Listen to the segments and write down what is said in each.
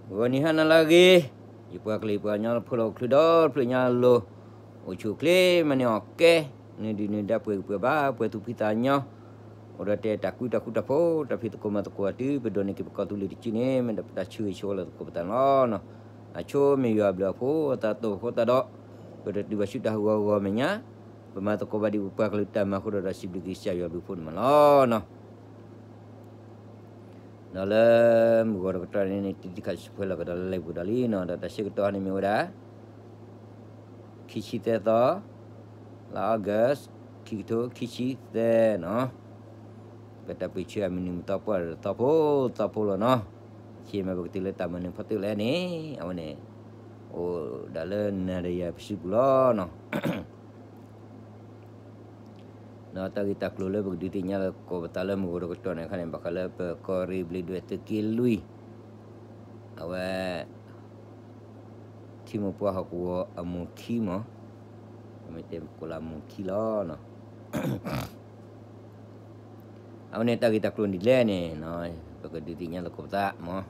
ဂီၤနံၤဟါနၤလၢအဂ့ၤ, ယပှၤကလုာ်ယပှၤကညီဖိလၢဟီၣ်ခိၣ်ချၢဒီဖျၢၣ်ညါအလိၤ, အိၣ်ဆူၣ်အိၣ်ချ့မၤန့ၢ်အီၣ်ကဲ, နဒုၣ်နဒါပှဲၤဂံၢ်ပှဲၤဘါ ပှဲၤသူၣ်ဖှံသးညီ, အိၣ်ဒီးတဲတၢ်ကူတၢ်ဃူတၢ်ဖိး တၢ်ဖံးသကိးမၤသကိးအတုၤ ပဒိးန့ၢ်က့ၤပကီၢ်သူလ့ၤတစုန့ၣ် မ့ၢ်ဒၣ်ပတၢ်ဆၢဂ့ၤဆၢဝါလၢသကိးပသးန့ၣ်လီၤ. အဆိမ့ၢ်ယွၤအဘျုးအဖှိၣ်အသးတိာ်အဃိသတးဒီး ပတတုၤဘၣ်ဆူတၢ်ဟးဂီၤဂီၤမဲာ်ညါ, ပမၤသကိးဘၣ်ဒံးပပှၤကလုာ်တၢ်မၤအဃိဒီး ဒီးစံးဘျုးက့ၤကစၢ်ယွၤအဘျုးအဖှိၣ်န့ၣ်မးလီၤ. ဒီးလၢမုၢ်ဂီၤတကတီၢ်န့ၣ်န့ၣ် တံၤတံၤခါဆူၣ်ဖဲလီၤကဒီးလၢလံာ်ပူၤဒီးလံန့ၣ် ဒီးတၢ်ဆၢကတီၢ်န့ၣ်မ့ၢ်ဝဲဒၣ် ခံဆံသၢသီ, လါ August ခံကထိခံဆံသၢန့ၣ်, ပတၢ်ပၢၢ်ဆၢအမုၢ်နံၤမုၢ်သီပှၢ်ဒီးသီဖိသီဖိလီၤန့ၣ်, ဆ့မ့ၢ်ပကတုၤလၢတၢ်မၤနၢၤဖီတၢၣ်လဲၣ်န့ၣ် အဝဲန့ၣ် အိၣ်ဒၣ်လၢနၤဒီးယၤပစုပူၤလီၤန့ၣ် ဒီးတၢ်ဂ့ၢ်တၢ်ကျိၤလၢပကဒုးသ့ၣ်ညါလၢသကိးပသးလၢမုၢ်ဂီၤတကတီၢ်န့ၣ်အခါန့ၣ် ဘၣ်ဃးလၢပကီၢ်ရ့ၣ်ဘျ့းဒွဲၣ်သုးက့လွံၢ်, အဝဲ ထံမိၢ်ပှၢ်ဟီၣ်ကဝီၤအမူၢ်ခံမး, မ့ၢ်တဲကိးလၢအမူၢ်ခံလီၤန့ၣ် အဝဲန့ၣ်တၢ်ဂ့ၢ်တၢ်ကျိၤဒ်လဲၣ်န့ၣ် ပကဒုးသ့ၣ်ညါလၢသကိးပသးမး,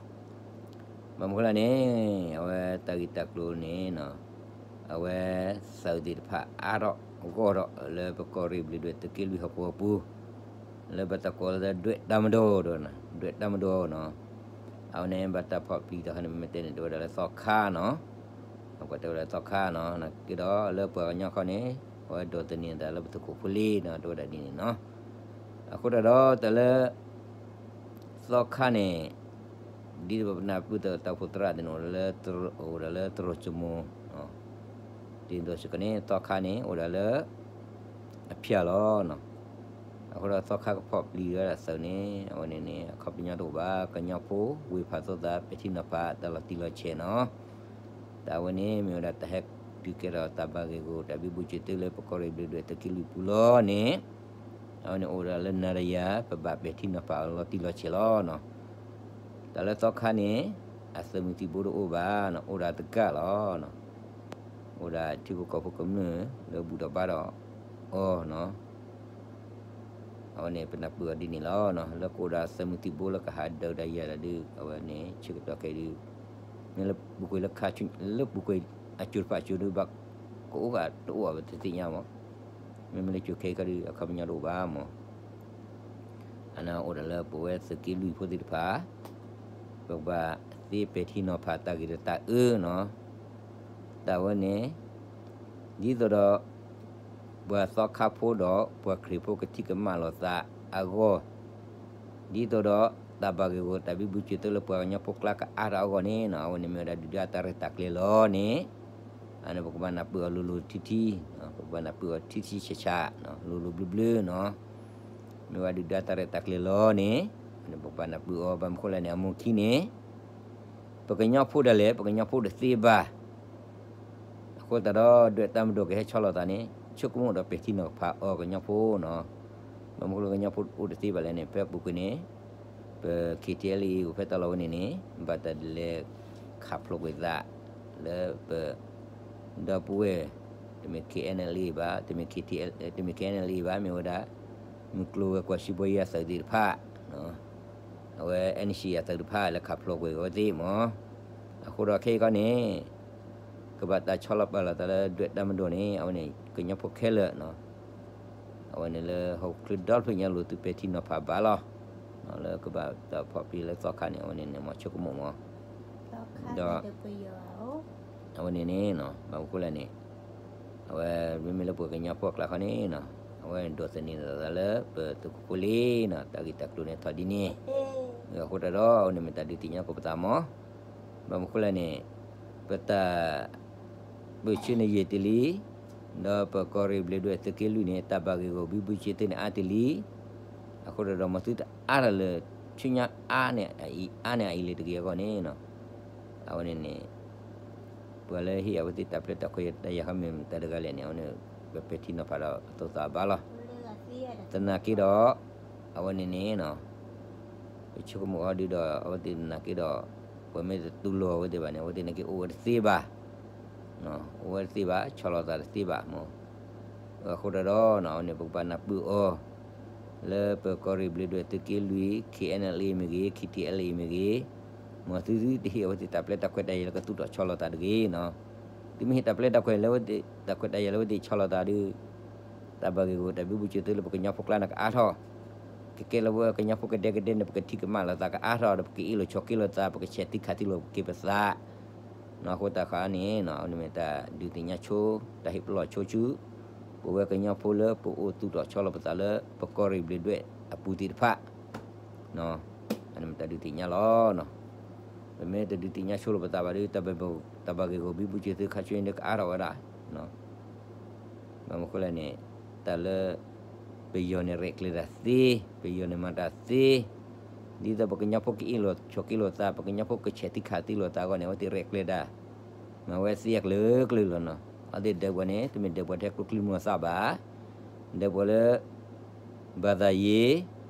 ဘၣ်မနုၤဃိလဲၣ်န့ၣ် အဝဲတၢ်ဂ့ၢ်တၢ်ကျိၤန့ၣ် အဝဲသုးသ့ၣ်တဖၣ်အါထီၣ်ဂီၢ်ထီၣ်လၢပကီၢ်ရ့ၣ်ဘျ့းဒွဲၣ်သုးက့လွံၢ်ဟီၣ်ကဝီၤပူၤ, လၢဘၣ်တၢ်ကိးလၢဒွဲၣ်တၢ်မၤဒီး, ဒွဲၣ်တၢ်မၤဒီးန့ၣ်, အဝဲန့ၣ်ဘၣ်တၢ်ဖီၣ်ပျံၤတခါန့ၣ် မ့ၢ်တဲန့ၣ် တဲဝဲဒၣ်လၢသီခါန့ၣ်, အကွၢ်တဲဝဲဒၣ်သီခါန့ၣ်, နာ်က့ဒီးလၢပှၤကညီခီန့ၣ် အဝဲဒိးသန့ၤအသးလၢပသုးခိၣ်ဖိလံန့ၣ် တဲဝဲဒၣ်ဒ်န့ၣ်န့ၣ်, အဃိသတးဒီးတၢ်လၢ သီခါန့ၣ် ဒ်သိးပနၢ်ပၢၢ်တၢ်အိၣ်ဖှိၣ်သရၣ်န့ၣ် အိၣ်ဒီးလၢတရိာ်စမိၤ, ဒ်သိးစ့ၢ်ကီးန့ၣ် သီခါန့ၣ် အိၣ်ဒီးလၢ အဖၠၣ်လီၤ. အဃိဒီးသီခါကဖီၣ်ပျံၤဝဲဒၣ်သုးန့ၣ် အဝဲန့ၣ်န့ၣ် အခီပညီတအိၣ်ဘၣ် ကညီဖိဝ့ၢ်ဖးသိသး ပဲာ်ထံနီၤဖးတၢ်လီၤတံၢ်လီၤဆဲးန့ၣ်, တၢ်ဝဲန့ၣ်မ့ၢ်ဝဲဒၣ်တၢ်ဟဲတုၤကဲထီၣ်တၢ်ဘၣ်ဂ့ၢ်ဂီၢ် တၢ်ဘံဘူစ့သုလၢပကီၢ်ရ့ၣ်ဘျ့းဒွဲၣ်သုးက့လွံၢ်ပူၤလီၤန့ၣ်, အဝဲန့ၣ်အိၣ်ဒီးလၢနၤဒီးယၤ ပဘၣ်ပဲာ်ထံနီၤဖးအီၤလီၤတံၢ်လီၤဆဲးလီၤ. တၢ်လၢသီခါန့ၣ် အသုးမုၢ်သံၣ်ဘိတအိၣ်ဘၣ်န့ၣ် အိၣ်ဒီးတကးလီၤ. အိၣ်ဒီးထံဖိကီၢ်ဖိကမျၢၢ်လၢဘူၣ်ထီၣ်ဘါထီၣ်အီၤန့ၣ်, အဝဲန့ၣ်ပနၢ်ပၢၢ်အီၤဒ်န့ၣ်လီၤ. လၢကအိၣ်ဒီးသုးမုၢ်သံၣ်ဘိလၢကဟးဒုးတၢ်ယၤတၢ်ဒုး အဝဲန့ၣ်ဆၢကတီၢ်ခဲအံၤဒုး မ့ၢ်လၢပူၤကွံာ်လၢခါ လၢပူၤကွံာ်အစိၤတဖၣ်အစိၤဒုးဘၣ် ကအိၣ်ဂၤတအိၣ်ဘၣ်ပတသ့ၣ်ညါမး, မ့မ့ၢ်လၢစိၤခဲအံၤခီဒုး အခီပညီတအိၣ်ဘၣ်မး အန့ၣ်အိၣ်ဒီးလၢပဝဲသုးက့လွံၢ်ဖိသ့ၣ်တဖၣ် ပကဘၣ်သ့ပဲာ်ထံနီၤဖးတၢ်ဂ့ၢ်ဒီးတၢ်အၢန့ၣ်, တၢ်ဝဲန့ၣ် ဒ်သိးဒီး ပှၤသီခါဖိဒီးပှၤခရံာ်ဖိကထံၣ်ကမၣ်လိာ်သးအဂီၢ်, ဒ်သိးဒီး တၢ်ဘၣ်ဂ့ၢ်ဂီၢ်တၢ်ဘံဘူစ့သုလၢပှၤကညီဖိကျါကအါထီၣ်အဂီၢ်န့ၣ် အဝဲန့ၣ်မ့ၢ်ဝဲဒၣ်ဒုၣ်ဒါတၢ်ရဲၣ်တၢ်ကျဲၤလီၤန့ၣ်, အန့ၣ်ပကဘၣ်နၢ်ပၢၢ်အီၤလိၤလိၤထံထံ, ပကဘၣ်နၢ်ပၢၢ်အီၤထံထံဆးဆး, လိၤလိၤဘျုးဘျုးန့ၣ်, မ့ၢ်ဝဲဒၣ်ဒုၣ်ဒါတၢ်ရဲၣ်တၢ်ကျဲၤလီၤန့ၣ်, အန့ၣ်ပကဘၣ်နၢ်ပၢၢ်အီၤ ဘၣ်မနုၤဃိလဲၣ်န့ၣ် အမူၢ်ခံန့ၣ် ပကညီဖိဒၣ်လဲာ် ပကညီဖိတသ့ဘၣ် အဃိသတးဒီး ဒွဲၣ်တၢ်မၤဒိၣ်ကဟဲဆီလီၤသးန့ၣ် ဆိကမိၣ်ဒီးပဲာ်ထံနီၤဖးအီၤကညီဖိန့ၣ်, ဘၣ်မနုၤဃိလၢကညီဖိအိၣ်တသ့ဘၣ်လဲၣ်န့ၣ် ဖဲပူၤကွံာ်န့ၣ် ပ ခ့ထံအဲလ်အ့ အိၣ်ဖဲတၢ်လီၢ်ဝဲန့ၣ်န့ၣ် ဘၣ်တၢ်လဲၤခးဖျိးကွံာ်သး လၢပ ဒီပုၢ်ဝဲၢ် တမ့ၢ် ခ့ၣ်အဲၣ်အလ်အ့ ဘၣ်, တမ့ၢ် ခ့ၣ်ထံအဲလ်, တမ့ၢ် ခ့ၣ်အဲၣ်အလ်အ့ ဘၣ်, မ့ၢ်ဝဲဒၣ် မုၢ်ကျိၤဝဲၤကွာ်စံးဘီယံၤအသုးသ့ၣ်တဖၣ်, အဝဲ NCA အသုးတဖၣ် လဲၤခးဖျိးကွံာ်အဝဲသ့ၣ်မး, အဃိဒီးခဲအံၤခီန့ၣ် ကဘၣ်တၢ်ဆီလီၤပာ်လီၤသးလၢဒွဲၣ်တၢ်မၤဒိၣ်န့ၣ် အဝဲန့ၣ် ကညီဖိခဲလၢာ်န့ၣ် အဝဲန့ၣ်လၢဟီၣ်ခိၣ်ချၢဒီဖျၢၣ်ညါလိၤသုပဲာ်ထံနီၤဖးဘၣ်လီၤ. လၢကဘၣ်တၢ်ဖီၣ်ပျံၤလၢသီခါန့ၣ် အဝဲန့ၣ်န့ၣ် မ့ၢ်ဆိကမိၣ်မး ဒီး အဝဲန့ၣ်န့ၣ် ဘၣ်မနုၤဃိလဲၣ်န့ၣ် အဝဲမ့မ့ၢ်လၢပှၤကညီဖိအကျါခီန့ၣ် အဝဲဒိးသန့ၤသးလၢပသုးခိၣ်ဖိလံန့ၣ် တၢ်ဂ့ၢ်တၢ်ကျိၤန့ၣ်ထီၣ်ဒ်န့ၣ်, အဃိသတးဒီး အဝဲန့ၣ်မ့ၢ်တၢ်ဒုးသ့ၣ်ညါကိးပသးမး, ဘၣ်မနုၤဃိလဲၣ်န့ၣ် ပတၢ် ပၢၢ်ဆၢန့ၣ်ယံာ်တ့ၢ်လံ, ဒီးပကီၢ်ရ့ၣ်ဘျ့းဒွဲၣ်သုးက့လွံၢ်န့ၣ် တၢ်ဘၣ်ဂ့ၢ်ဂီၢ်ဘံဘူစ့သုန့ၣ်အါတ့ၢ်လံ, အဃိဒီး ဒီးမၤသုတအါထီၣ်လၢ ဆူညါအါန့ၢ်အံၤအါန့ၢ်အံၤလၢတဂ့ၤအဂီၢ်န့ၣ်, အဝဲန့ၣ်န့ၣ် ပှၤလၢဟ့ၣ်အဝဲသ့ၣ်တၢ်ပျဲတၢ်ခွဲးတၢ်ယာ်ခီမ့ၢ်မတၤတဂၤလဲၣ်န့ၣ် အဝဲန့ၣ် ပပဲာ်ထံနီၤဖးဒီးအသိးသးဘၣ်လီၤ. သနာ်က့ဒီး အဝဲန့ၣ်န့ၣ် ပဆိကမိၣ်အီၤဒုဒီး အဝဲသ့ၣ်သနာ်က့ဒီး ပှၤမ့ၢ်တတူၢ်လိာ်အဝဲသ့ၣ်ဘၣ်န့ၣ် အဝဲသ့ၣ်နာ်က့အိၣ်ဝဲတသ့ဘၣ်, အိၣ်ဝဲတသ့ဘၣ် ဆီၣ်လီၤသးတသ့ဘၣ်မး, အဃိသတးဒီး အဝဲန့ၣ် ပကဘၣ်နၢ်ပၢၢ်အီၤ လၢပကီၢ်ရ့ၣ်ဘျ့းဒွဲၣ်သုးက့လွံၢ် ခ့ၣ်အဲၣ်အလ်အ့ မ့ၢ်ဂ့ၤ ခ့ၣ်ထံအဲလ်အ့ မ့ၢ်ဂ့ၤ, ပ မ်သုတဟ့ၣ်အဝဲသ့ၣ်တၢ်ပျဲတၢ်ခွဲးတၢ်ယာ်လၢကသူၣ်ထီၣ်ဆီလီၤသးတဂ့ၤနီၤ. သုမ့ၢ်ဟ့ၣ်တၢ်ပျဲတၢ်ခွဲးလၢဝဲသ့ၣ် တၢ်ခွဲးတၢ်ယာ်လၢဝဲသ့ၣ်ဆီလီၤသးဒီး တၢ်ဘၣ်ဂ့ၢ်ဂီၢ်တၢ်ဘံဘူစံးသုလၢပကညီဖိကျါန့ၣ်ကအါထီၣ်, ကကဲလၢပှၤကညီဖိကဒဲကဒဲန့ၣ် ပကထံၣ်ကမၣ်လိာ်သးကအါထီၣ်ဒီး ပကအ့ၣ်လိာ်ဆိးက့လိာ်သး ပကဆဲးသံခးသံလိာ်က့ၤပသး အဃိသတးန့ၣ် အဝဲန့ၣ်မ့ၢ်တၢ်ဒုးသ့ၣ်ညါဆိ တၢ်ဟ့ၣ်ပလီၢ်ဆိဆူ ပဝဲကညီဖိလၢပအိၣ်သူၣ်ထီၣ်ဆီလီၤပသးလၢ ပကီၢ်ရ့ၣ်ဘျ့းဒွဲၣ်အပူၤသ့ၣ်တဖၣ် အန့ၣ်မ့ၢ်တၢ်ဒုးသ့ၣ်ညါလီၤ. ပမ့ၢ်တဒုးသ့ၣ်ညါဆိလီၤပသးဘၣ်ဒီး တၢ်ဘၣ်ဂ့ၢ်ဂီၢ်ဘံဘူစံးသုခါဆူညါန့ၣ်ကအါထီၣ်ဝဲဒၣ် ဘၣ်မနုၤဃိလဲၣ်န့ၣ် တၢ်လၢ ပယီၤန့ၣ်ရဲၣ်ကျဲၤတၢ်သ့, ပယီၤန့ၣ်မၤတၢ်သ့, ဒ်သိးပကညီဖိကအ့ၣ်လိာ်ဆိးက့လိာ်သး ပကညီဖိကဆဲးသံခးသံလိာ်သးအဂီၢ်န့ၣ် အဝဲသ့ၣ်ရဲၣ်ကျဲၤတၢ် မၤဝဲသ့အကလုာ်ကလုာ်လီၤနီၤ. အဝဲသ့ၣ်ဒၢးပှၤန့ၣ် တမ့ၢ်ဒၢးပှၤထဲကျိချံမျိာ်သၣ်ဘၣ်, ဒၢးပှၤလၢ ဘာသာရေး,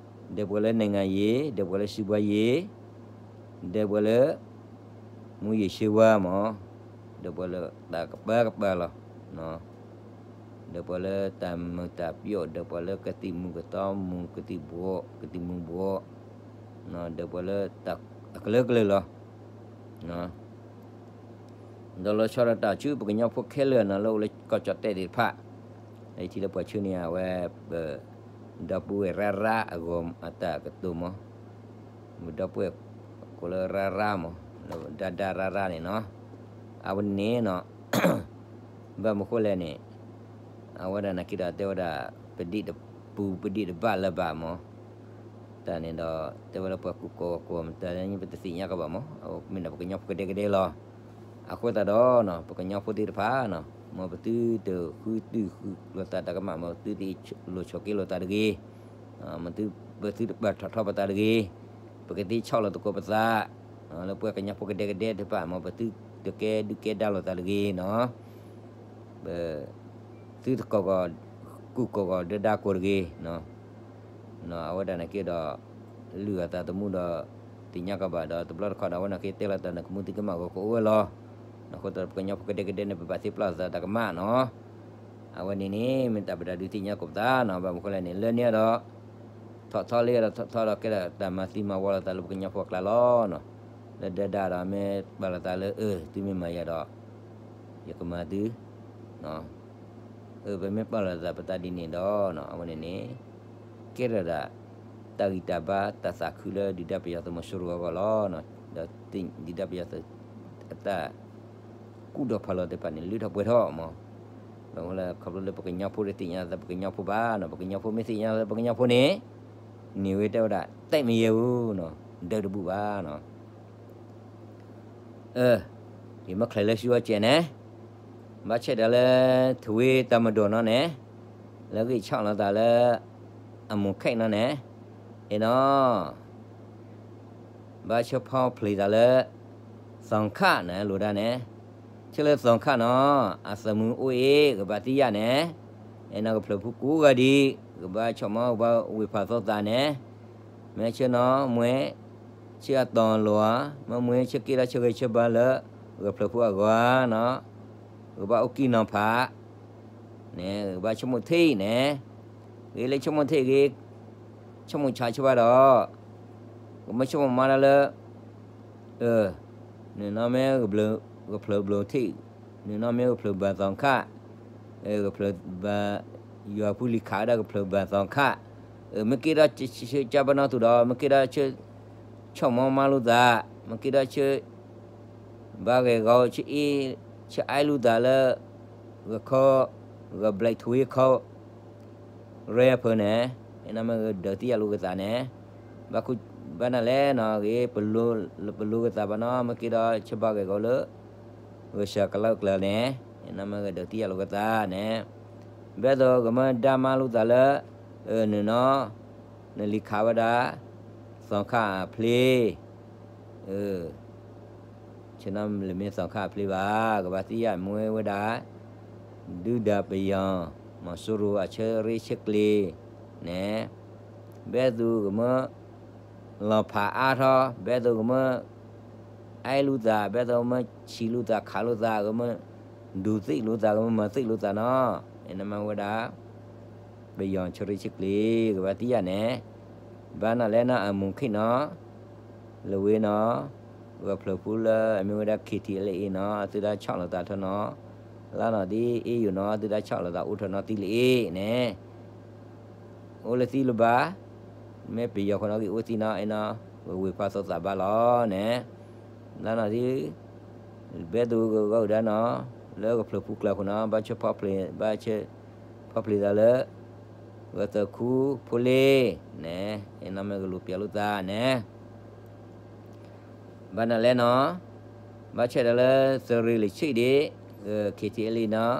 ဒၢးပှၤလၢ နိုင်ငံရေး, ဒၢးပှၤလၢ စီးပွားရေး, ဒၢးပှၤလၢ မူးယစ်ဆေးဝါးမး, ဒၢးပှၤလၢတၢ်ကပၤကပၤလီၤ. ဒၢးပှၤလၢတၢ်မုာ်တၢ်ပျီၣ်, ဒၢးပှၤလၢကသံၣ်မူၤကသီမူၤ, ကသံၣ်ဘှီး, ကသံၣ်မူၤဘှီး, ဒၢးပှၤလၢတၢ်အကလုာ်ကလုာ်လီၤ. ဒီးလီၤဆီဒၣ်တၢ်ဆူပကညီဖိခဲလၢာ်နီၤ လၢအိၣ်လၢကီၢ်ကၠီၣ်တဲၣ်သ့ၣ်တဖၣ်, ယထံၣ်လၢပှၤဆှၢန့ၢ်အဝဲ ပ ဒီပုၢ်ဝဲၢ်ရၣ်ရၣ်အဂီၢ်အတၢ်ကတိၤမး, ပဒီပုၢ်ဝဲၢ် ကိးလၢရၣ်ရၣ်မး, လၢဒၣ်ဒၣ်ရၣ်ရၣ်န့ၣ်နီၤ, အဝဲန့ၣ်နီၤ ဘၣ်မနုၤဃိလဲၣ်န့ၣ် အဝဲဒၣ်နာ်က့ဒီးတဲဝဲဒၣ် ပဒံၣ်တပူၤပဒံၣ်တဘၣ်လၢၤဘၣ်မး, တၢ်န့ၣ်ဒီး တဲဝဲလၢပှၤကူၣ်ကိးဂီၤကိးမတၤလၢပတသ့ၣ်ညါကဘၣ်မး, မ့ၢ်ဒၣ်ပကညီဖိကဒဲကဒဲလီၤ. အဃိသတးဒီး ပကညီဖိသ့ၣ်တဖၣ်နီၤ မ်ပသုတဃုတုာ်ဃုလိာ်သးတၢ်ကမၣ်, မ်ပသုတလိာ်ဆိးက့လိာ်သးတဂ့ၤ မ်သု ပသုတပာ်ထီၣ်ထီပသးတဂ့ၤ, ပကသ့ဆီၣ်လီၤသကိးပသး လၢပှၤကညီဖိကဒဲကဒဲတဖၣ် မ်ပသုတကဲဒုၣ်ကဲဒါလိာ်သးတဂ့ၤနီၤ, ပသုတကိးဂီၤ ကူၣ်ကိးဂီၤဒၢဒါကိးတဂ့ၤနီၤ. အဝဲဒၣ်နာ်က့ဒီး လုၢ်အသးသမူဒီး သ့ၣ်ညါကဘၣ်ဒီး တဘျီတခီၣ်ဒီး အဝဲနာ်က့တဲလီၤတၢ်န့ၣ် ကမူသံကမၣ်ဂီၤကအိၣ်ဝဲလီၤ. အဃိသတးဒီး ပကညီဖိကဒဲကဒဲန့ၣ် ပဘၣ်သ့ပျၢ်လိာ်သးတၢ်ကမၣ်နီၤ. အဝဲန့ၣ်န့ၣ် မ့ၢ်တၢ်ပတၢ်ဒုးသ့ၣ်ညါကိးပသးနီၤ, ဘၣ်မနုၤဃိလဲၣ်န့ၣ် လၢန့ၣ်ဒီး ထီၣ်ထီလၢဒီးထီၣ်ထီဒီး ကဲဒၣ်တၢ်မၤသံမၤဝီလိာ်သးလၢပကညီဖိအကျါလီၤ. လၢဒၢဒါဒီးမ့ၢ်ပာ်လိာ်သးလၢ အၢ သုမ့ၢ်မၤယၤဒီး ယကမၤသု အၢ ပမ့ၢ်ပာ်လိာ်သးပသးဒ်န့ၣ်ဒီး အဝဲန့ၣ်န့ၣ် ကဲထီၣ်ဒၣ် တၢ်ဂံၢ်တၢ်ဘါတၢ်သးခုလၢဒုၣ်ဒါပယီၤသုးမီၤစိရိၤအဂီၢ်လီၤ. ဒီးဒုၣ်ဒါပယီၤသုးအတၢ် ကူၣ်ဒီးဖးလီၤသ့ၣ်တဖၣ်န့ၣ် လုၢ်ထီၣ်ပှဲၤထီၣ်မး. ဘၣ်မနုၤလဲၣ် ခီဖျိလၢပကညီဖိတသ့ၣ်ညါသးပကညီဖိဘၣ်နီၤ, ပကညီဖိမ့ၢ်သ့ၣ်ညါသးပကညီဖိန့ၣ် န့ၢ်ဝဲတဲဝဲဒၣ် တၢ်မ့ၢ်ယဲဧိနီၤ, ဒၢးတဘူၣ်ဘၣ်နီၤ. အၢ ယမ့ၢ်ချဲးလၢဆူအီၤကဲးန့ၣ် ဘၣ်ဆၣ်ဒီးလၢ ထဝ့တၢ်မၤဒိးနီၤန့ၣ် လၢဂ့ၢ်ဆီၣ်လီၤသးလၢ အမူၤခဲးနီၤန့ၣ် အ့နီၤ ဘၣ်ဆၣ်ဖီၣ်ဖျ့သးလၢ သီခါန့ၣ် လိၤဒၣ်န့ၣ် ဆၢလၢသီခါနီၤ အသးမုာ်အိၣ်အ့ၣ် ကဘၣ်သ့ၣ်ညါန့ၣ် အ့နီၤ ကဖျၢၣ်ဖိကိးဂၤဒံး ကဘၣ်ဆိကမိၣ် ကဘၣ်ဝ့ၢ်ဖးသီသးန့ၣ် မ့ၢ်ဆၢနီၤ မ့ၢ်ဆၢအတီၤလိၤဧါ, မ့ၢ်မ့ၢ်ဆၢက့ၤဒီးဆၢဂ့ၤဆၢဘါလၢ ကဖျၢၣ်ဖိအဂီၢ်နီၤ ကဘၣ်အိၣ်ကံၢ်နီၤဖး န့ၣ် ကဘၣ်ဆိကမိၣ်ထံၣ်န့ၣ် ဂ့ၤလၢဆိကမိၣ်ထံၣ်ဂ့ၤ ဆိကမိၣ်ဆါဆိဘၣ်ဒီး ကမ့ၢ်ဆိကမိၣ်မါတၢ်လၢ အၢ နနီၤမ့ၢ် ကဖျၢၣ်ဘျီထံၣ် နနီၤမ့ၢ်ကဖျၢၣ်ဘၣ်သီခါ ကဖျၢၣ်ဘၣ် ယွၤဖုလံၤခးဝဲဒၣ်ကဖျၢၣ်ဘၣ်သီခါ မ့ၢ်က့ၤဒီး ကၢ်ပနီၣ်သူၣ်ဒီး မ့ၢ်က့ၤဒီး ဆိကမိၣ်မါလိာ်သး မ့ၢ်က့ၤဒီး ဆၢ ဘၣ်ဂဲၤဂီၤ ဆၢအ့ ဆၢအါလိာ်သးလၢ ဂခီ ဂဘျဲးထူဝ့ခီ ရဲၣ်ဖၢန့ၣ် အ့နီၤမ့ၢ်ဂဒၢးသံယၤလိာ်ကသးန့ၣ် ဘၣ်နၤလဲၣ်နီၤ ဂ့ၤ ပလိၤကသးဘၣ်နီၤ မ့ၢ်က့ၤဒီး ဆၢဘၣ်ဂဲၤဂီၤလၢ ဂစၢ်ကလီကလၢန့ၣ် အ့နီၤမ့ၢ်ဂဒၢးသံယၤလိာ်ကသးန့ၣ် ဘၣ်သိးကမ့ၢ်ဒါမါလိာ်သးလၢ အၢ နနီၤ နလံၤခးဝဲဒၣ် သီခါအဖျ့ ဆၢနီၤလၢမ့ၢ်သီခါအဖျ့ဘၣ် ကဘၣ်သ့ၣ်ညါမ့ၢ်ဝဲဒၣ် ဒုၣ်ဒါပယီၤ မီၤစိရိၤအဆၢရ့ဆၢကျ့ၤန့ၣ် ဘၣ်သိးကမ့ၢ် လီၤဖးအါထီၣ် ဘၣ်သိးကမ့ၢ် အါလိာ်သး ဘၣ်သိးကမ့ၢ်ဆံးလိာ်သး ခးလိာ်သး ကမ့ၢ် ဒုးသံလိာ်သး ကမ့ၢ်မၤသံလိာ်သးနီၤ အ့နီၤမ့ၢ်ဝဲဒၣ် ပယီၤဆၢရ့ဆၢကျ့ၤ ကဘၣ်သ့ၣ်ညါန့ၣ် ဘၣ်နၤလဲၣ်နီၤ အမူၤခဲးနီၤ လၢဝ့ၢ်နီၤ ဂၢၢ်ဖျၢၣ်ဖိလၢအမ့ၢ်ဝဲဒၣ် KTLA နီၤ အသုတၢ်ဆီၣ်လီၤသးထၢနီၤ, လါနီၤဒ်အ့ယိာ်နီၤ အသုတၢ်ဆီၣ်လီၤသးအိၣ်ထၢနီၤသံလၢအ့န့ၣ် အိၣ်လၢသံလၢၤဘၣ်, မ့ၢ်ပယီၤဃီနီၤက့ၤအိၣ်သံနီၤ အ့နီၤ ဝ့ၤဖးသီသးဘၣ်လီၤန့ၣ်, လါနီၤဒ် ဘဲသိဂီၤအုၣ်ဒါနီၤ လၢကဖျၢၣ်ဖိကျါဃိနီၤ ဘၣ်ဆၣ် ဘၣ်ဆၣ်ဖီၣ်ဖျ့သးလၢ ဂၢၢ်သၢခူဖိလ့န့ၣ် အ့နီၤမ့ၢ်ကလူၤပျးလိာ်သးန့ၣ် ဘၣ်နၤလဲၣ်နီၤ, ဘၣ်ဆၣ်ဒီးလၢသုးရ့ၣ်လံၤဆံးဒံး ဂၢၢ် KTLA နီၤ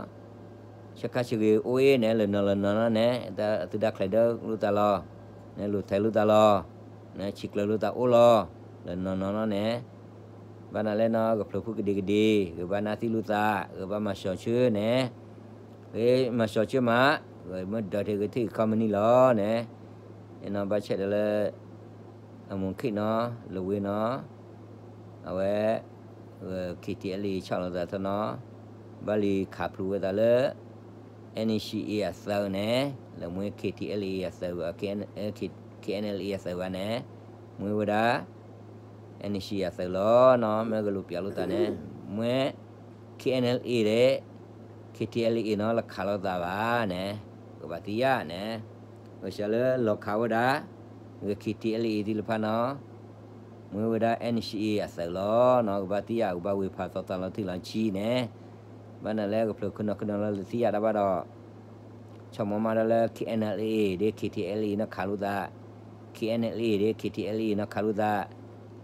ဆၢခါဆၢဂ့ၤအိၣ်အ့ၣ်န့ၣ် လၢနီၤလၢနီၤနီၤန့ၣ် အသုဒၣ်ချဲးဒၢလိာ်သးလီၤ, န့ၣ်လူၤထဲးလိာ်သးလီၤ, န့ၣ်ဆံးကျၢၤလိာ်သးအိၣ်လီၤ, လၢနီၤနီၤနီၤန့ၣ် ဘၣ်နၤလဲၣ်နီၤ ဂၢၢ်ဖျၢၣ်ဖိကဒံကဒံ ဂၢၢ်ဘၣ်နၢ်သံလိာ်သး ဂၢၢ်ဘၣ်မၤစီၤဆၢန့ၣ်, ဂ့ၤမၤစီၤဆၢမး, ဂၢၢ်မ့ၢ်ဒၢးထဲဂ့ၤထံၣ်ကီမနံၤလီၤန့ၣ်, အ့နီၤဘၣ်ဆၣ်ဒီးလၢ အမူၢ်ခံနီၤ လၢဝ့ၢ်နီၤ အဝဲ KTLA ဆီၣ်လီၤသးထၢနီၤ, ဘၣ်လံခးဖျိးဝဲသးလၢ NCA အသုးန့ၣ် လၢမ့ၢ် KTLA အသုး, KNLA အသုးဘၣ်န့ၣ်, မ့ၢ်ဝဲဒၣ် NCA အသုးလီၤနီၤ, မ့ၢ်ကလူၤပျးလိာ်သးန့ၣ်, မ့ၢ် KNLA ဒီး KTLA နီၤ လၢခးလိာ်သးဘၣ်န့ၣ်, ကဘၣ်သံယါန့ၣ်, ဂစၢလၢလီၤခးဝဲဒၣ် ဂ့ၢ် KTLA သ့ၣ်တဖၣ်နီၤ မ့ၢ်ဝဲဒၣ် NCA အသုးလီၤနီၤ, ကဘၣ်သံယါ ကဘၣ်ဝ့ၤဖးသီသးလီၤထံၣ်လီၤဆံးန့ၣ်, ဘၣ်နၤလဲၣ် ကဖျၢၣ်ခုနီၤခုနီၤလၢတသံယါတၢ်ဘၣ်ဒီး ဆိကမိၣ်မးဒီးလၢ KNLA ဒီး KTLA နီၤခးလိာ်သး, KNLA ဒီး KTLA နီၤခးလိာ်သး,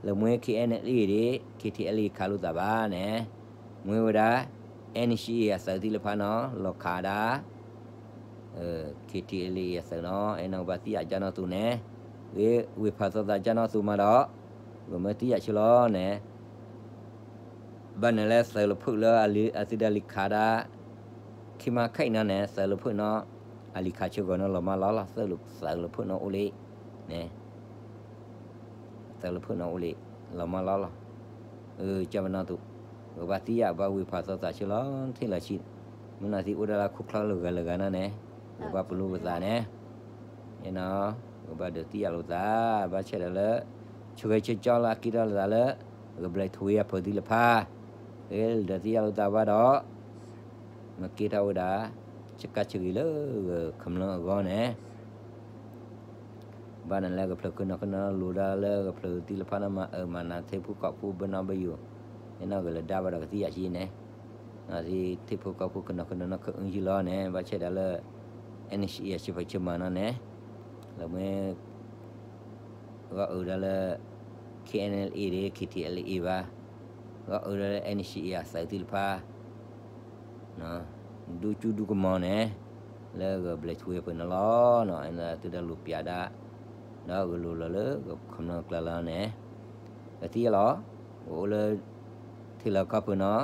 လၢမ့ၢ် KNLA ဒီး KTLA ခးလိာ်သးဘၣ်န့ၣ်, မ့ၢ်ဝဲဒၣ် NCA အသုးသ့ၣ်တဖၣ်နီၤ လီၤခးဒၣ် KTLA အသုးနီၤ, အ့နီၤကဘၣ်သံယါကၢ်နီၣ်သူန့ၣ်, ဂ့ၤဝ့ၤဖးသီသးကၢ်နီၣ်သူမးဒီး ဂၢၢ်မ့ၢ်သံယါဆၢလီၤန့ၣ် ဘၣ်နၤလဲၣ် သုးလၢဖုၣ်လၢအသုဒၣ်လံခးဒၣ် ခံမးခဲအံၤနီၤန့ၣ် သုးလၢဖုၣ်နီၤ အလံခးဆၢဂီၤနီၤလီၤမးလီၤလီၤ, သုးလၢဖုၣ်နီၤအိၣ်လံန့ၣ် သုးလၢဖုၣ်နီၤအိၣ်လံ လီၤမးလီၤလီၤ, ကၢ်ပနီၣ်သူ, ကဘၣ်သံယါဘၣ်ဝ့ၤဖးသီသးဆၢလီၤထံၣ်လီၤဆံး, မုၢ်နၤသံအိၣ်ဒၣ်လၢခိၣ်ချၢလၢဂၤလၢဂၤနီၤန့ၣ်, ကဘၣ်ပလူပသးန့ၣ် အ့နီၤ, ကဘၣ်ဒုးသံယါလိာ်သး, ဘၣ်ဆၣ်ဒီးလၢ ဆၢဂ့ၤဆၢကၠီလၢအက့ၤထီၣ်လိာ်သးလၢ ဂဘျဲၣ်ထူဝ့အဖၢၣ်သ့ၣ်တဖၣ်, ဂ့ၤဒုးသံယါလိာ်သးဘၣ်ဒီး မ့ၢ်က့ၤထီၣ်ဝဲဒၣ် ဆၢကါဆၢဂ့ၤလၢဂၢၢ်ခမျၢၣ်အဂီၢ်န့ၣ် ဘၣ်နၤလၢကဖျၢၣ်ခုနီၤခုနီၤလိၤဒၣ်လၢကဖျၢၣ်သ့ၣ်တဖၣ်နီၤ မၤအၢမၤနးထံဖိကီၢ်ဖိဘၢနီၣ်ဘၢယိာ်, အ့နီၤကလဲၤဒါဘၣ်ဒီးကသံယါဆံးန့ၣ်, ထံဖိကီၢ်ဖိခုနီၤခုနီၤနီၤကအုဆံလီၤန့ၣ် ဘၣ်ဆၣ်ဒၣ်လၢ NCA အဆၢဖးဆၢမၤနီၤန့ၣ်, လၢမ့ၢ် ဂီၢ်အုးဒၣ်လၢ KNLA ဒီး KTLA ဘၣ်, ဂီၢ်အုးဒၣ်လၢ NCA အသုးသ့ၣ်တဖၣ် ဒူကၠူဒူကမီၤန့ၣ် လၢဂဘျဲၣ်ထူဝ့အဖၢၣ်န့ၣ်လီၤ, အသုဒၣ်လူၤပျးဒၣ် ဒီးဂလိၤလီၤလၢကခမျၢၣ်ကျါလီၤန့ၣ်, ကသံယါလီၤ, ကအိၣ်လၢ ထံလီၢ်ကီၢ်ပူၤနီၤ,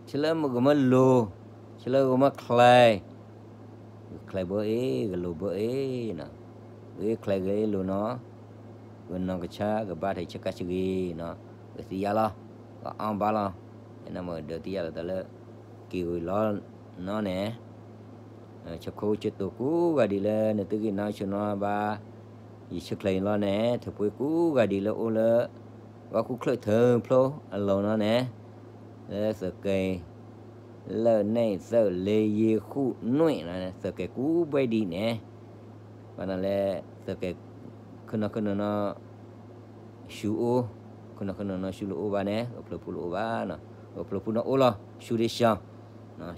ဆၢလၢကမၢလိၤ, ဆၢလၢကမၢချဲး ကချဲးဘၢအ့ၣ် ကလိၤဘၢအ့ၣ်နီၤ, ဂ့ၤချဲးဂ့ၤလိၤနီၤ, ကနီၤကဆါကဘၣ်ထဲဆၢကါဆၢဂ့ၤနီၤ, ကသံယါလီၤ, ကအီၣ်ဘၣ်လီၤ, အ့ၣ်နမ့ၢ်ဒုးသံယါလီၤသးလၢ က့ၤဝံၤလီၤနီၤန့ၣ် ဆၢခိဆၢတိာ်ကူဂၤဒံးလၢ နသုက့ၤနီၣ်ဆၢနီၤဘၣ် ယဆၢချဲးအံၤလီၤန့ၣ် ထၢၣ်ပှ့ၤကူဂၤဒံးလၢအိၣ်လၢ ဂီၢ်ခူၣ်ချၢၣ်ထၢဖျိအလီၢ်နီၤန့ၣ်, လၢသုးက့ၤ လၢၢ်နံၣ်သၢလ့ယ့ဃုနွံန့ၣ် သုးက့ၤကူဘှဲဒံးန့ၣ်, ဘၣ်နၤလဲၣ် သုးက့ၤ ခုနီၤခုနီၤနီၤ ဆူအိၣ်, ခုနီၤခုနီၤနီၤဆူလၢအိၣ်ဘၣ်န့ၣ် ကဖျၢၣ်ဖိလၢအိၣ်ဘၣ်, ကဖျၢၣ်ဖိနီၤအိၣ်လီၤ ဆူဒ့ၡီၤ,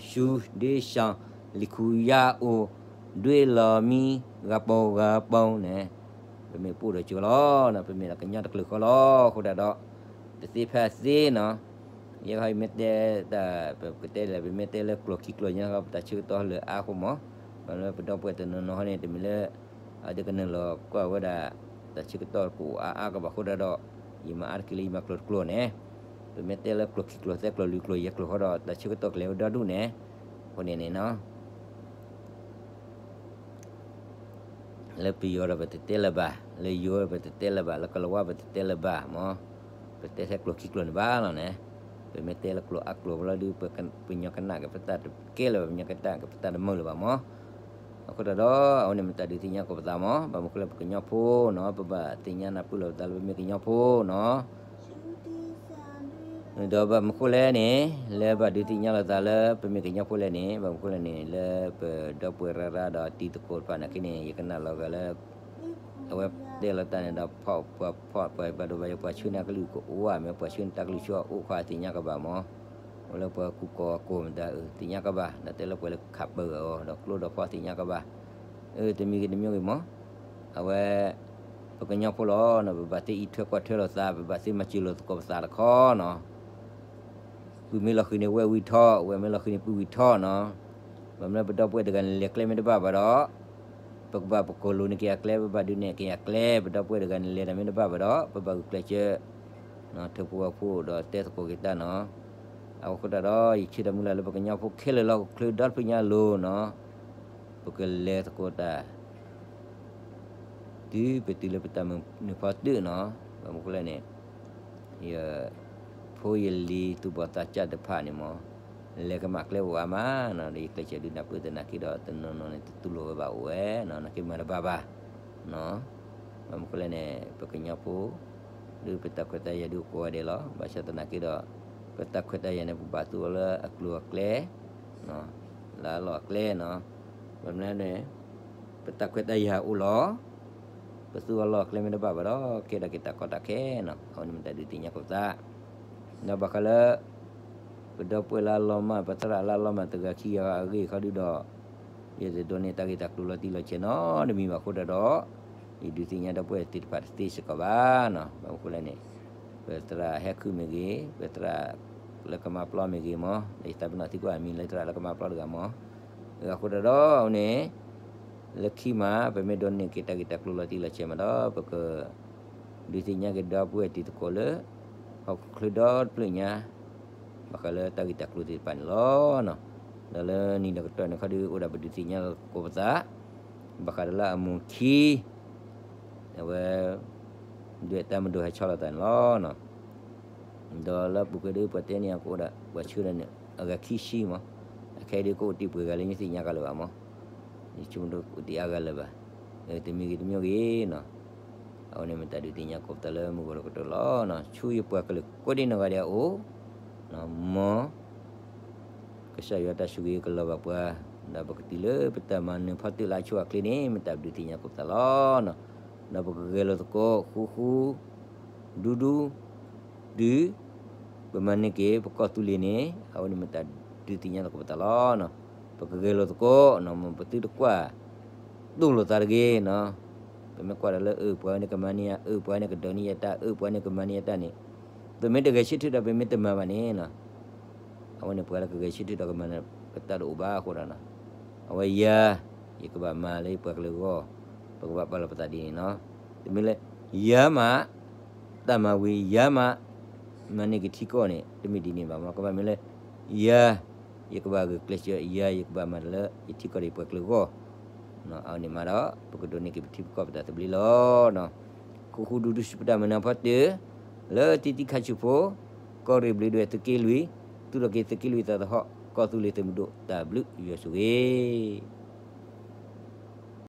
ဆူဒ့ၡီၤ လံာ်ခူယါအိၣ် ဒွဲၣ်လီၤမံ ဂၤပီၤဂၤပီၤန့ၣ်, ပမ့ၢ်ပိၢ်ဒီးကၠိလီၤ, ပမ့ၢ်ဒီးကညီတကလုာ်ဃီလီၤ, အဃိဒၣ်ဒီး တသ့ဖဲသ့နီၤ, ယဲခီမ့ၢ်တဲ ပကတဲလၢ ပမ့ၢ်တဲလၢကျိာ်ခံကျိာ်ညါ ပတၢ်ဆၢကတီၢ်လၢအါဃိမး, ဘၣ်လၢပဒီပုၢ်ဝဲၢ်တနီၤနီၤန့ၣ် တမ့ၢ်လၢ အဒိကနၢၤလီၤကွၢ်ဝဲဒၣ် တၢ်ဆၢကတီၢ်ကအိၣ်အါအါကဘၣ်ဃိဒၣ်ဒီး ယမၤအါတက့ၢ်လၢယမၤကျိာ်တကျိာ်န့ၣ်, ပမ့ၢ်တဲလၢကျိာ်ခံကျိာ်သၢကျိာ်လွံၢ်ကျိာ်ယဲၢ်ကျိာ်ဃီဒီး တၢ်ဆၢကတီၢ်ကလဲၤဝဲဒီဒူၣ်န့ၣ်, အဃိန့ၣ်န့ၣ်နီၤ လၢပယီၤဒီးပတတဲလၢၤဘၣ်, လၢယိၤဒီးပတတဲလၢၤဘၣ်, လၢကလၤဝါပတတဲလၢၤဘၣ်မး, ပတဲထဲကျိာ်ခံကျိာ်န့ၣ်ဘၣ်လီၤန့ၣ်, ပမ့ၢ်တဲလၢကျိာ်အါကျိာ်လီၤဒုး ပကညီကနၣ်က့ၤပတၢ်တကဲလၢၤဘၣ်, ပကညီကနၣ်က့ၤပတၢ်တမုာ်လၢၤဘၣ်မး, အဃိဒၣ်ဒီး အဝဲန့ၣ်မ့ၢ်တၢ်ဒုးသ့ၣ်ညါကိးပသးမး, ဘၣ်မနုၤဃိလၢပကညီဖိနီၤ, ပဘၣ်သ့ၣ်ညါနၢ်ပၢၢ်လိာ်ပသးလၢပမ့ၢ်ကညီဖိနီၤ. ဒီးဘၣ်မနုၤဃိလဲၣ်န့ၣ် လၢဘၣ်ဒုးသ့ၣ်ညါလိာ်သးလၢပမ့ၢ်ကညီဖိလဲၣ်န့ၣ် ဘၣ်မနုၤဃိလဲၣ်န့ၣ် လၢပဒီပုၢ်ဝဲၢ်ရၢ်ရၢ်ဒီးတံၤသကိးတဖၣ်နာ်က့န့ၣ် ယကနၣ်လီၤဂာ်လၢ အဝဲတဲလီၤတၢ်န့ၣ်ဒီး ဖီၣ်ပှၤဖီၣ်ပှၤဘၣ်ဒိဘၣ်ယိၣ် ပှၤဆှၢန့ၢ်အကလုၢ်ကအိၣ်ဧါ မ့ၢ်ပှၤဆှၢန့ၢ်တၢ်ကလုၢ်ဆူအအိၣ်ခီသ့ၣ်ညါကဘၣ်မး, အိၣ်လၢပှၤကူၣ်ကီၤအကိာ်မတၤအၢ သ့ၣ်ညါကဘၣ် ဒီးတဲလၢပှၤလၢခးပၢၤအီၤ ဒီးကျိဒီးဖီသ့ၣ်ညါကဘၣ်, အၢ တမံၤဂ့ၤတမံၤဂ့ၤမး, အဝဲ ပကညီဖိလီၤနီၤ ပဘၣ်သ့အံးထွဲကွၢ်ထွဲလိာ်သး ပဘၣ်သ့မၤစၢၤလိာ်သကိးပသးတခီနီၤ ပုၢ်မ့ၢ်လီၤဃံၤန့ၣ် ဝဲၢ်ဝံၤထီၣ်, ဝဲၢ်မ့ၢ်လီၤဃံၤန့ၣ် ပုၢ်ဝံၤထီၣ်နီၤ. ဘၣ်မနုၤလၢပဒီပုၢ်ဝဲၢ်တဂၤန့ၣ် လဲၤကျဲမ့ၢ်တဘၣ်ဘၣ်ဒီး ပကဘၣ်ပကိာ်လိၤန့ၢ်က့ၤအကျဲ ပဘၣ်ဒုးနဲၣ်က့ၤအကျဲ ပဒီပုၢ်ဝဲၢ်တဂၤန့ၣ် လဲၤတၢ်မ့ၢ်တဘၣ်ဘၣ်ဒီး ပဘၣ်ဂုာ်ကျဲးစၢး ထၢဖှိၣ်ဝဲဖှိၣ်ဒီးတဲသကိးက့ၤတၢ်နီၤ. အဃိသတးဒီး ယဆၢတၢ်မုၢ်လၢ်လၢပကညီဖိခဲလၢာ်လၢဟီၣ်ခိၣ်ချၢဒီတဖျၢၣ်ညါအလိၤနီၤ ပကလဲၤသကိးတၢ် တုၤပတုၤလၢပတၢ်မုာ်နုာ်ဖီတၢၣ်နီၤ. ဘၣ်မနုၤဃိလဲၣ်န့ၣ် ယ ဖိယလံၤသူၣ်ဘီၣ်သးစၢ်တဖၣ်န့ၣ်မး လဲၤကမၣ်ကျဲအိၣ်အါမးနီၤ ဒီးယကျဲးစၢးဒုးနၢ်ပၢၢ်သနာ်က့ဒီး တနီၤနီၤန့ၣ် တတူၢ်လိာ်ဝဲဘၣ်အိၣ်ဝဲနီၤ နာ်က့မၤတဘၣ်ဘၣ်နီၤ. ဘၣ်မနုၤဃိလဲၣ်န့ၣ် ပကညီဖိ ဒုးပတၢ်ခွဲးတၢ်ယာ်ဒုးကိးဂၤဒဲးလီၤ. ဘၣ်ဆၣ်သနာ်က့ဒီး ပတၢ်ခွဲးတၢ်ယာ်န့ၣ် ပဘၣ်သူအီၤလၢအကျိၤအကျဲ လၢအလီၢ်အကျဲနီၤ. ဘၣ်မနုၤန့ၣ် ပတၢ်ခွဲးတၢ်ယာ်အိၣ်လီၤ. ပသူအီၤလီၢ်အကျဲမ့ၢ်တဘၣ်ဘၣ်ဒီး ကဲထီၣ်က့ၤတၢ်ကီတၢ်ခဲနီၤ. အဝဲန့ၣ်မ့ၢ်တၢ်ဒုးသ့ၣ်ညါကိးပသး ဒီးဘၣ်ဃးလၢ ပဒီပုၢ်ဝဲၢ်လၢအလီၤမၢ် ပသရၣ်လၢအလီၤမၢ်တဂၤခံဂၤအဂ့ၢ်ခီဒုဒီး ယတဒိးန့ၢ်တၢ်ဂ့ၢ်တၢ်ကျိၤလီၤတံၢ်လီၤဆဲးနီတမံၤဘၣ်အဃိသတးဒီး ယဒုးသ့ၣ်ညါဒီပုၢ်ဝဲၢ်သ့ၣ်တဖၣ်တသ့စ့ၢ်ကီးဘၣ်နီၤ. ဘၣ်မနုၤဃိလဲၣ်န့ၣ် ပသရၣ်ဟဲခုၣ်မ့ၢ်ဂ့ၤ ပသရၣ်လၢကမါပျီမ့ၢ်ဂ့ၤမး ဒီးယသးပ့ၤနီၣ်သံကွၢ်အမံၤလၢသရၣ်လၢကမါပျီတဂၤမး အဃိသတးဒီးအဝဲန့ၣ် လၢခံမး ပမ့ၢ်ဒိးန့ၢ်က့ၤတၢ်ဂ့ၢ်တၢ်ကျိၤလီၤတံၢ်လီၤဆဲးမးဒီး ပက ဒုးသ့ၣ်ညါက့ၤဒီပုၢ်ဝဲၢ်တံၤသကိးလၢ ဟီၣ်ခိၣ်ချၢဒီတဖျၢၣ်ညါ ဘၣ်ဃးလၢတၢ်ဂ့ၢ်တၢ်ကျိၤသ့ၣ်တဖၣ်န့ၣ်လီၤ. ဒီးလၢနံၤဒီးကတီၢ်န့ၣ်ခီဒု အိၣ်ဒၣ်ပဒုးသ့ၣ်ညါလိာ်သကိးပသး ဘၣ်ဃးဒီးလၢအမုၢ်ခံ အဝဲ ဒွဲၣ်တၢ်မဒိဟဲဆီလီၤသးန့ၣ်လီၤ. ဒီးလၢအပူၤကွံာ်ဒု ပှၤတဲန့ၣ် အကအိၣ်ဒၣ် ပှၤဆှၢဒီးန့ၣ် အဂၤခံဆံမး, အခဲအံၤဒုကအိၣ်တ့ၢ်ပှဲၤဂၤလၢညါသ့ၣ်ညါကလၢၤဘၣ်မး, ယဆိကမိၣ်ဒုကအိၣ်တ့ၢ်အါဂၤလၢၤဘၣ်, တမံၤဂ့ၤတမံၤဂ့ၤနီၤ, အဝဲန့ၣ်မ့ၢ်တၢ်ဒုးသ့ၣ်ညါကိးပသးလၢမုၢ်ဂီၤတကတီၢ်လီၤ. ဆူယပှၤကလုာ်ကိးဒံနီၢ်ဂၤဒဲးအအိၣ်, မ် ကစၢ်ယွၤတၢ်ဆိၣ်ဂ့ၤကလီၤဘၣ်ပှၤ, ဒီးပကတုၤလၢပတၢ်မၤနၢၤဖီတၢၣ်လၢအဆိအချ့န့ၣ် မ့ၢ်တၢ်ဒုးသ့ၣ်ညါကိးပသးလီၤ. ဒီးပကဂဲၤလိာ်သကိးဃူဃူ ဒူဒူ တုၤ ပမၤန့ၢ်က့ၤပကီၢ်သူလ့ၤန့ၣ် အဝဲန့ၣ်မ့ၢ်တၢ်ဒုးသ့ၣ်ညါလိာ်သကိးပသးလီၤ. ပကဂဲၤလိာ်သကိး မ်ပသုတကွၢ် ဒိၣ်လိာ်သးတဂ့ၤနီၤ. ပမ့ၢ်ကွၢ်ဒီးလၢ အၢ ပှၤန့ၣ်ကမၤန့ၢ်ယၤ, အၢ ပှၤန့ၣ်ကဒိးန့ၢ်ယတၢ်, အၢ ပှၤန့ၣ်ကမၤန့ၢ်ယတၢ်န့ၣ်, ပမ့ၢ်တဂဲၤဆၢထၢၣ်ဒီး ပမ့ၢ်တမၤဘၣ်န့ၣ်နီၤ အဝဲန့ၣ်ပှၤလၢကဂဲၤဆၢထၢၣ်ဒီးကမၤန့ၢ် ကတၢၢ်တအိၣ်ဘၣ်အဃိဒီးနီၤ, အဝဲယၤ ယကဘၣ်မၤလၢယပှၤကလုာ်အဂီၢ်, ပကဘၣ်ပာ်လီၤပသးဒ်န့ၣ်နီၤ. တမ့ၢ်လၢ ယၤမး တၢ်မၤဝံၤ ယၤမး မၤန့ၢ်က့ၤထံကီၢ်န့ၣ် တမ့ၢ်ဒ်န့ၣ်ဘၣ်မး, ကဘၣ်မ့ၢ်လၢ ယၤ ယကဘၣ်ဂုာ်ကျဲးစၢး ယၤ ယကဘၣ်မၤတၢ်လၢယထံကီၢ်ဒီးယပှၤကလုာ်အဂီၢ် အဝဲန့ၣ်မးဒီး ပကဒိးန့ၢ်က့ၤပထံပကီၢ်ပတၢ်သဘျ့လီၤ. ဃူဃူဒူဒူဆူပတၢ်မၤနၢၤဖီတၢၣ် လၢတံၤသံခါဆူၣ်ဖိ ကီၢ်ရ့ၣ်ဘျ့းဒွဲၣ်သုးက့လွံၢ် သူၣ်ထီၣ်က့ၤသုးက့လွံၢ်သးသဟီၣ် ကီၢ်သူလ့ၤသုးမုၢ်ဒိၣ် တၢ်ဘျုးယွၤဆိၣ်ဂ့ၤ